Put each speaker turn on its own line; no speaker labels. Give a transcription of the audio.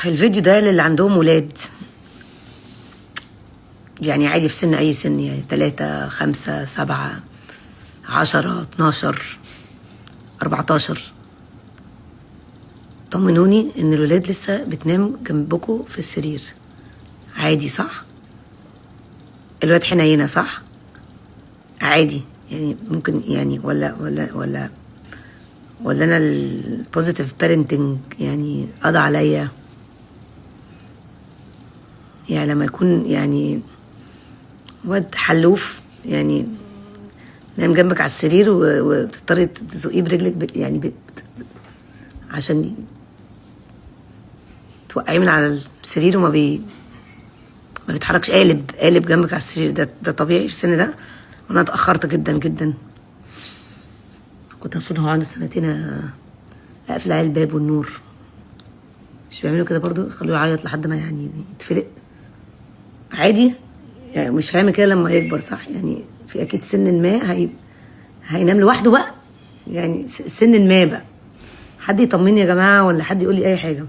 الفيديو ده للي عندهم ولاد، يعني عادي في سن أي سن، يعني 3 5 7 10 12 14. طمنوني إن الولاد لسه بتنام جنبكم في السرير عادي، صح؟ الولاد حنينة، صح؟ عادي يعني ممكن يعني ولا انا ال positive parenting يعني قضى عليا؟ يعني لما يكون يعني واد حلوف يعني نايم جنبك على السرير وتضطري تزقيه برجلك عشان توقعيه من على السرير وما بي ما بيتحركش، قالب قالب جنبك على السرير، ده طبيعي في السن ده؟ وانا اتاخرت جدا جدا، كنت المفروض هو عنده سنتين اقفل عليه الباب والنور. مش بيعملوا كده برضو؟ يخلوه يعيط لحد ما يعني يتفلق. عادي يعني مش هيعمل كده لما يكبر، صح؟ يعني في اكيد سن ما هينام لوحده بقى، يعني سن ما بقى. حد يطمني يا جماعه، ولا حد يقول لي اي حاجه.